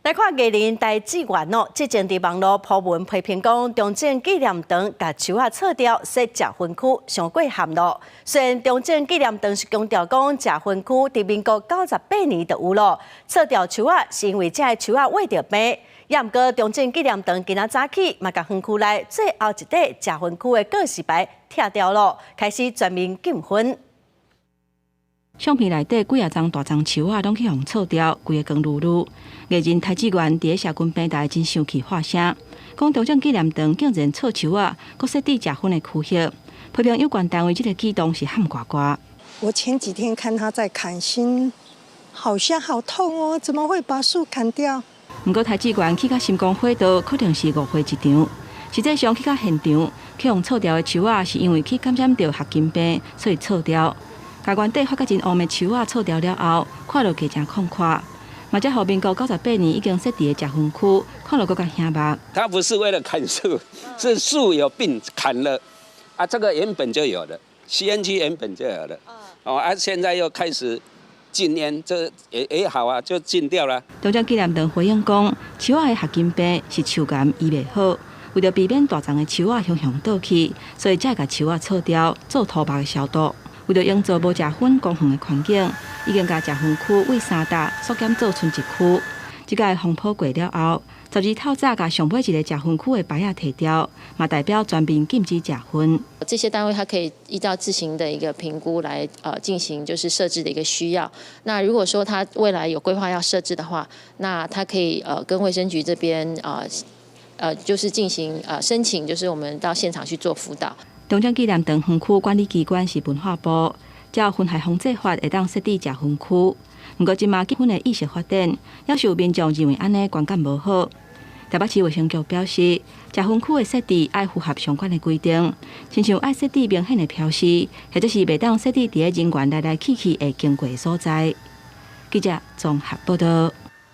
來看藝人邰智源哦，之前佇網路 po 文批評講，中正紀念堂共樹仔鍥掉設食薰區，傷過譀囉。雖然中正紀念堂是強調講，食薰區佇民國98年就有囉，鍥掉樹仔是因為這个樹仔穢著病。也毋過中正紀念堂今仔早起嘛，共園區內最後一塊食薰區的告示牌拆掉囉，開始全面禁薰。相片內底幾仔叢大叢樹仔攏去予鍥掉，規个光漉漉。藝人邰智源佇咧社群平台真生氣發聲，講中正紀念堂竟然鍥樹仔，閣設置食薰的區域，批評有關單位這个舉動是譀呱呱。我前幾天看他在砍，心好像好痛哦，怎麼會把樹砍掉？毋過邰智源去甲心肝火道，可能是誤會一場。實際上去到現場，去予鍥掉的樹仔是因為去感染著黑莖病，所以鍥掉。共原底發甲真旺的樹仔鍥掉了後，看落加誠曠闊，嘛才予民國九十八年已經設置的食薰區，看落閣較顯目。他不是為了砍樹，是樹有病砍了，啊，這個原本就有的，吸煙區原本就有的，哦，啊，現在又開始禁煙，這也好啊，就禁掉了。中正紀念堂回應講，樹仔的黑莖病是樹癌醫袂好，為著避免大叢的樹仔雄雄倒去，所以才會共樹仔鍥掉，做塗目的消毒。為著營造無食薰公園的環境，已經共食薰區為三搭縮減做賰一區。這個風波過了後，12透早共上尾一個食薰區的牌仔提掉，嘛代表全面禁止食薰。這些單位它可以依照自行的一個評估來進行就是設置的一個需要。那如果說他未來有規劃要設置的話，那他可以跟衛生局這邊就是進行申請，就是我們到現場去做輔導。中正紀念堂園區管理機關是文化部，照薰害防制法會當設置食薰區。毋過這馬禁薰的意識發展，猶是有民眾認為按呢觀感無好。台北市衛生局表示，食薰區的設置愛符合相關的規定，親像愛設置明顯的標示，或者是袂當設置佇咧人員來來去去會經過的所在。記者綜合報道。